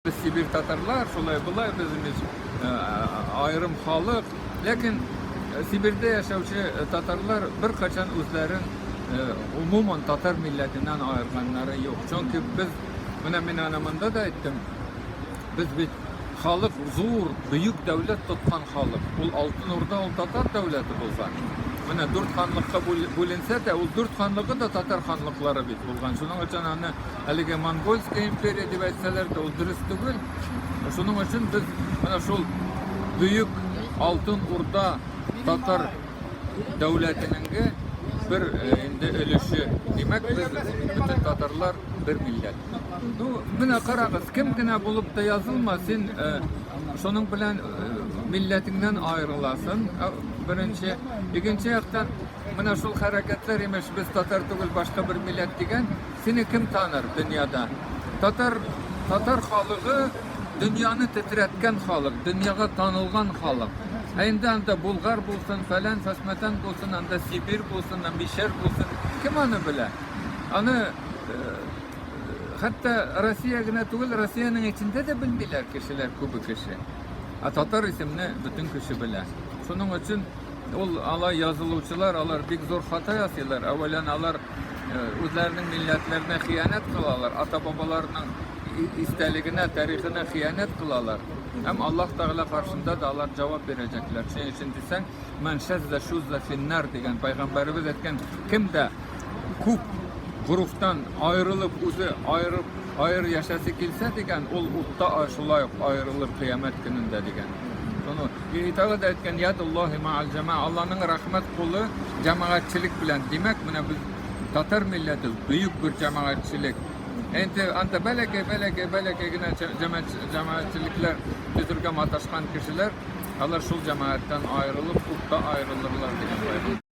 Без Сибирь татарлар, шулай болай без имеш аерым халык. Ләкин Сибирьдә яшәүче татарлар беркайчан үзләрен умуман татар милләтеннән аерганнары юк. Чөнки без, менә мин аны монда да әйттем, без бит халык зур, бөек дәүләт тоткан халык. Ул Алтын Урда, ул татар дәүләте булган. Менә дүрт ханлыкка бүленсә дә, ул дүрт ханлыгы да татар ханлыклары бит булган. Шуның өчен аны Әлеге Монгольская империя дип әйтсәләр дә, ул дөрес түгел. Шуның өчен без менә шул бөек Алтын Урда татар дәүләтенең бер инде өлеше. Димәк, без бөтен татарлар бер милләт. Ну, менә карагыз, кем генә булып та язылма, син шуның белән милләтеңнән аерыласың, беренче. Икенче яктан, менә шул хәрәкәтләр, имеш, без татар түгел, башка бер милләт дигән, Сине кем таныр дөньяда? Татар, татар халыгы дөньяны тетрәткән халык, дөньяга танылган халык. Ә инде анда булгар булсын, фәлән, фәсмәтән булсын, анда Сибирь булсын, мишәр булсын, кем аны белә? Аны э, хәтта Россия генә түгел, Россиянең эчендә дә белмиләр кешеләр, күбе кеше. Ә татар исемне бөтен кеше белә. Шуның өчен ул алай язылучылар, алар бик зур хата ясыйлар. Әүвәлән алар үзләренең милләтләренә хыянәт кылалар, ата-бабаларының истәлегенә, тарихына хыянәт кылалар. Һәм Аллаһ Тәгалә каршында да алар җавап бирәчәкләр. Ни өчен дисәң, мән шәззә шуззә финнар дигән пәйгамбәребез әйткән, кем дә күп груфтан аерылып, үзе аерып, аер яшәсе килсә дигән, ул утта шулай ук аерылыр кыямәт көнендә дигән. Шуны И тагы да әйткән, ядуллаһи ма'ал җәмәә, Алланың рәхмәт кулы җәмәгатьчелек белән. Димәк, менә без татар милләте бөек бер җәмәгатьчелек. Инде анда бәләкәй, бәләкәй, бәләкәй генә җәмәгатьчелекләр төзергә маташкан кешеләр, алар шул җәмәгатьтән аерылып, утта аерылырлар дигән.